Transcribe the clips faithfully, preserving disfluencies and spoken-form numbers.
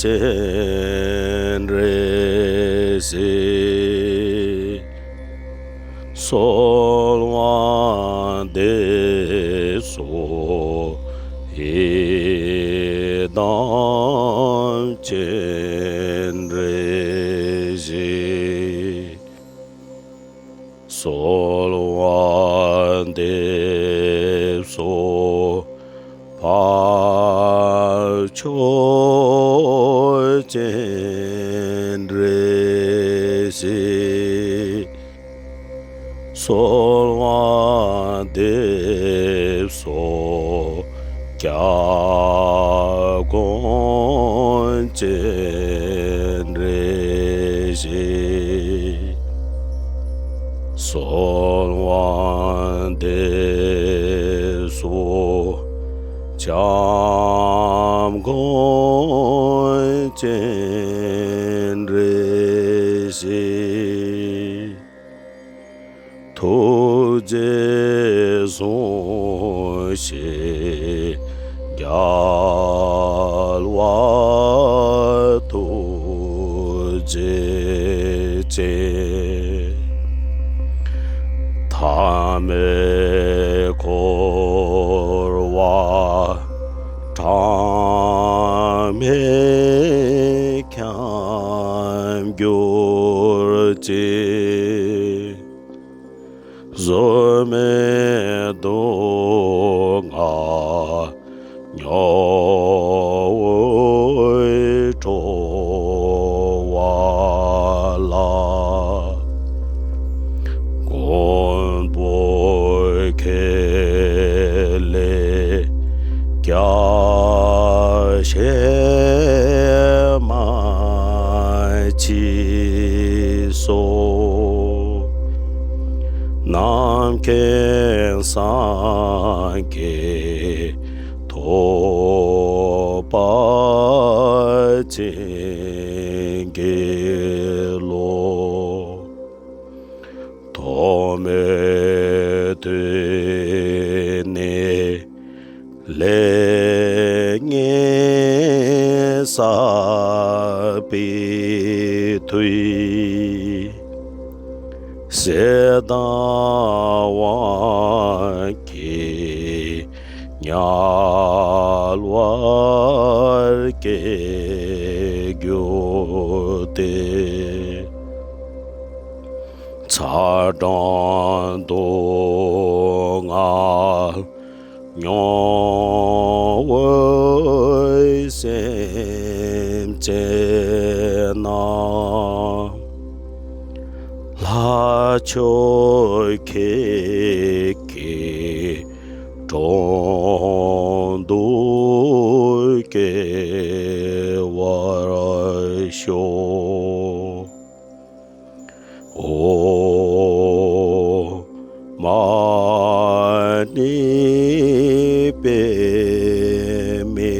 སྤྱན་རས་གཟིགས། གསོལ་བ་འདེབས་སོ། ཡི་དམ་སྤྱན་རས་གཟིགས། གསོལ་བ་འདེབས་སོ། འཕགས་མཆོག་སྤྱན་རས་གཟིགས། གསོལ་བ་འདེབས་སོ། སྐྱབས་མགོན་སྤྱན་རས་གཟིགས། གསོལ་བ་འདེབས་སོ། སྐྱབས་མགོན་སྤྱན་རས་གཟིགས། ཐུགས་རྗེས་བཟུང་ཞིང་རྒྱལ་བ་ཐུགས་རྗེ་ཅན། ཐ་མལ་འཁོར་བ་གྲངས་མེད་འཁྱམས་གྱུར་ཅིང་། གཟུགས་མེད་སྡུག་བསྔལ་མྱོང་བའི་སྤྲོ་བ་ལ། མགོན་པོ་ཁྱེད་ལས་རྒྱལ་ཞེན་མ་མཆིས་སོ། རྣམ་མཁྱེན་སངས་རྒྱས་ཐོབ་པ་ཅན་གྱི་བློ། ཐོག་མེད་དུས་ནས་ལས་ངན་བསགས་པའི་མཐུས། ཞེ་སྡང་དབང་གིས་དམྱལ་བར་སྐྱེ་གྱུར་ཏེ། ཚ་གྲང་སྡུག་བསྔལ་མྱོང་བའི་སེམས་ཅན་རྣམས། ལྷ་མཆོག་ཁྱེད་ཀྱིས་དྲུང་དུ་སྐྱེལ་བར་ཤོག། ཨོཾ་མ་ཎི་པདྨེ་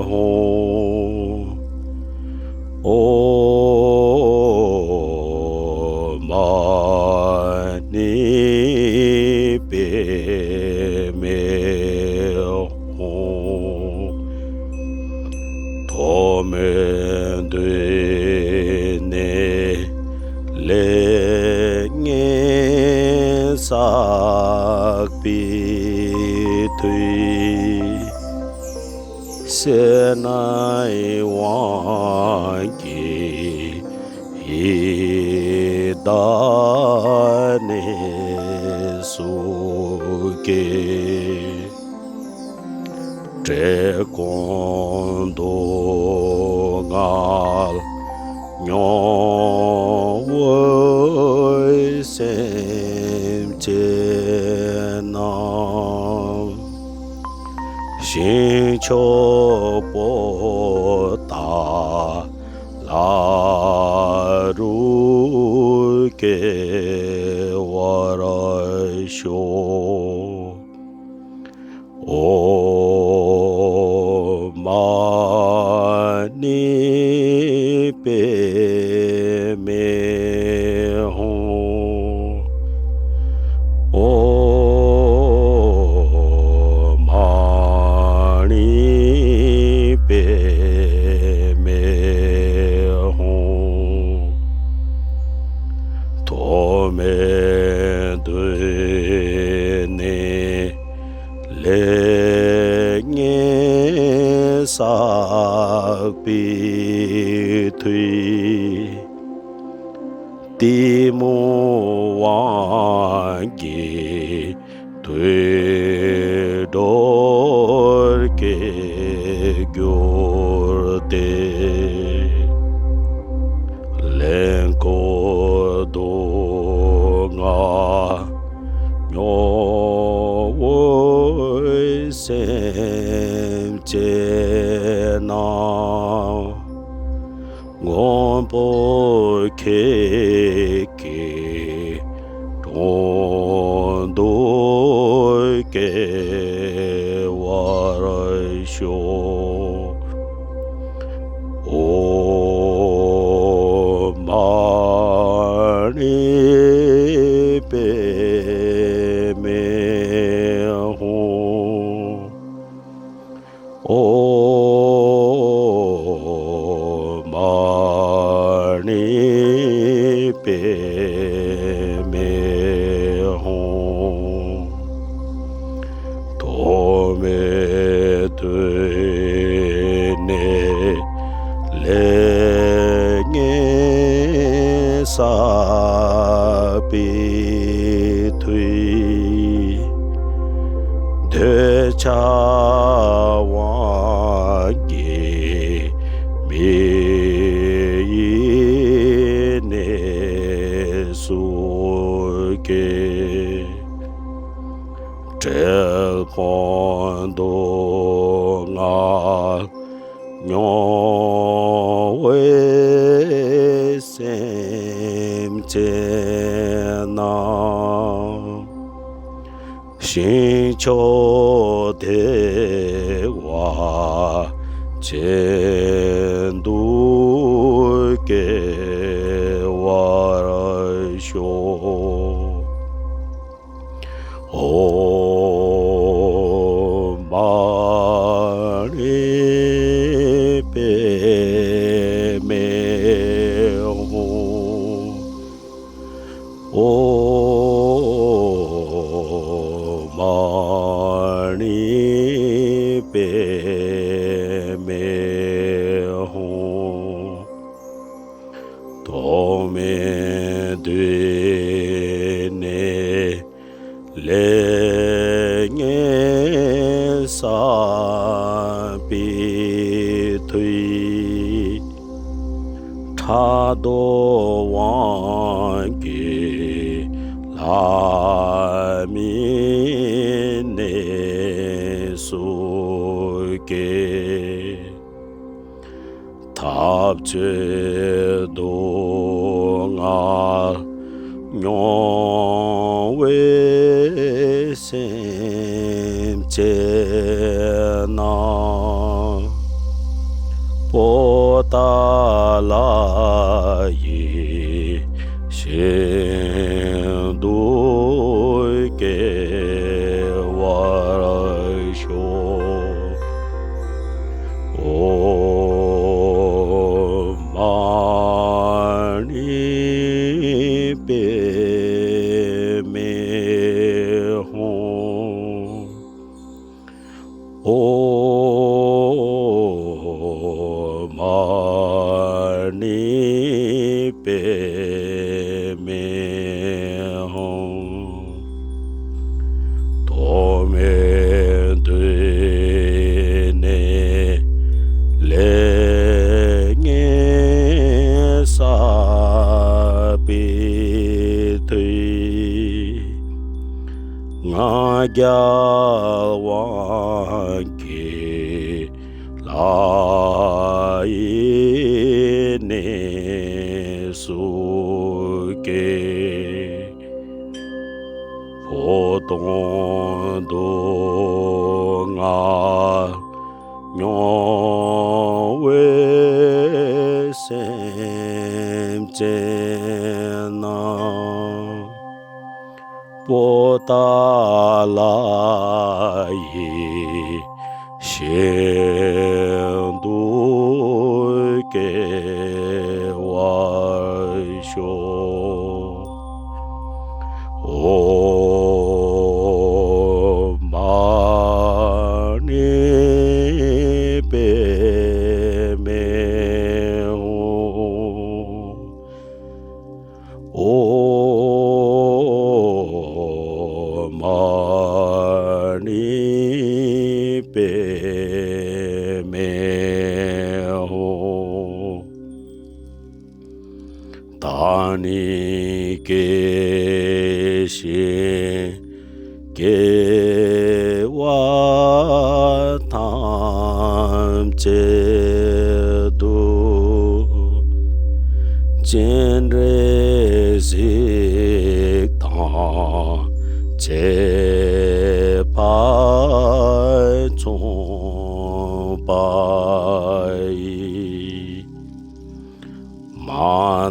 ཧཱུྃ། ཨོཾ་མ་ཎི་པདྨེ་ཧཱུྃ། ཐོག་མེད་དུས་ནས་ལས་ངན་བསགས་པའི་མཐུས། ཞེ་སྡང་དབང་གིས་ཡི་དྭགས་ནད་སོགས་ཀྱིས། བཀྲེས་སྐོམ་སྡུག་བསྔལ་མྱོང་བའི་སེམས་ཅན་རྣམས། ཞིང་མཆོག་པོ་ཏཱ་ལ་རུ་སྐྱེ་བར་ཤོག། ཨོཾ་མ་ཎི་པདྨེ་ཧཱུྃ། ཨོཾ་མ་ཎི་པདྨེ་ མེད་དུས་ནས་ལེགས་ཉེས་བསགས་པའི་མཐུས། གཏི་མུག་དབང་གིས་དུད་འགྲོར་སྐྱེས་གྱུར་ཏེ། ལེན་ཀོ་སྡུག་བསྔལ་མྱོང་བའི་སེམས་ཅན་རྣམས། མགོན་པོ་ཁྱེད་ཀྱིས་དྲུང་དུ་བསྐྱལ་བར་ཤོག། ཨོཾ་མ་ཎི་པདྨེ་ཧཱུྃ། ཨོཾ་མ་ཎི་པདྨེ་ཧཱུྃ། ཐོག་མེད་དུས་ནས་ལེགས་ཉེས་བསགས་པའི་མཐུས། འདོད་ཆགས་དབང་གིས་མི་ཡི་གནས་སུ་སྐྱེས། བཀྲེས་སྐོམ་སྡུག་བསྔལ་མྱོང་བའི་སེམས་ཅན་རྣམས། ཞིང་མཆོག་བདེ་བ་ཅན་དུ་སྐྱེ་བར་ཤོག། ཨོཾ་མ་ཎི་པདྨེ་ཧཱུྃ། ཨོཾ་མ་ཎི་པདྨེ་ཧཱུྃ། ཐོག་མེད་དུས་ནས་ལེགས་ཉེས་བསགས་པའི་མཐུས། ཕྲག་དོག་དབང་གིས་ལྷ་མིའི་གནས་སུ་སྐྱེས། འཐབ་རྩོད་སྡུག་བསྔལ་མྱོང་བའི་སེམས་ཅན་རྣམས། པོ་ཏ་ལ་ཡི་ཞིང་དུ་སྐྱེ་བར་ཤོག། ཨོཾ་མ་ཎི་པདྨེ་ཧཱུྃ། ཨོཾ་མ་ཎི་པདྨེ་ཧཱུྃ། ཐོག་མེད་དུས་ནས་ལེགས་ཉེས་བསགས་པའི་མཐུས། ང་རྒྱལ་དབང་གིས་ལྷ་ཡི་གནས་སུ་སྐྱེས། འཕོ་ལྟུང་སྡུག་བསྔལ་མྱོང་བའི་སེམས་ཅན་རྣམས། པོ་ཏ་ལ་ཡི་ཞིང་དུ་སྐྱེ་བར་ཤོག། བྱེད་པ་མཚུངས་པ་ཡི། མ་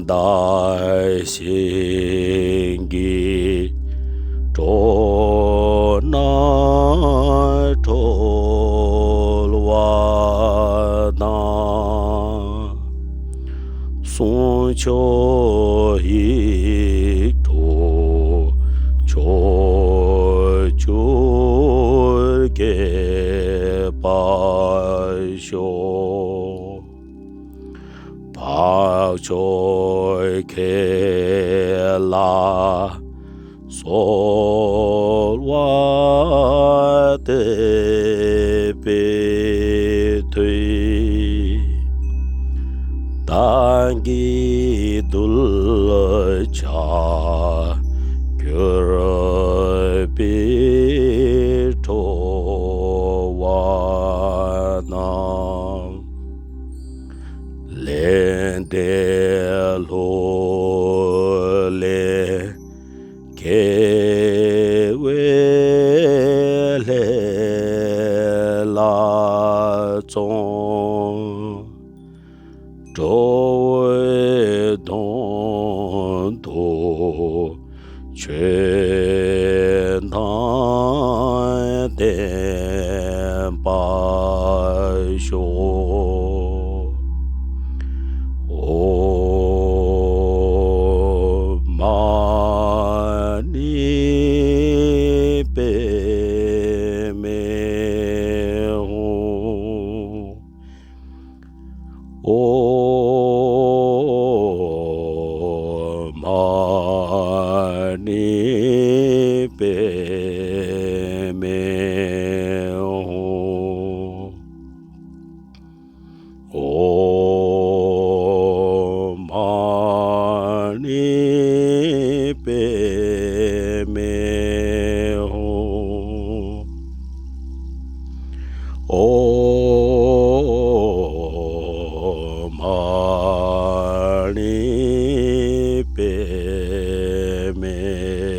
འདའ་ཞིང་གི་གྲོགས་རྣམས་གྲོལ་བ་དང་། གསུང་ཆོས་ཡིག་དྲུག་ཕྱོགས་བཅུར་རྒྱས་པར་ཤོག། འཕགས་མཆོག་ཁྱེད་ལ་གསོལ་བ་འདེབས་པའི་མཐུས། བདག་གི་གདུལ་བྱ་གྱུར་པའི་ཁྲོ་བ་རྣམས། ལས་འབྲས་ལྷུར་ལེན་དགེ་བའི་ལྷས་ལ་བརྩོན། འགྲོ་བའི་དོན་དུ་ཆོས་དང་ལྡན་པར་ཤོག། ཨོཾ་མ་ཎི་པདྨེ་ཧཱུྃ། ཨོཾ་མ་ཎི་པདྨེ་ཧཱུྃ། ཨོཾ་མ་ཎི་པདྨེ་ཧཱུྃ། ཨོཾ་མ་ཎི་པདྨེ་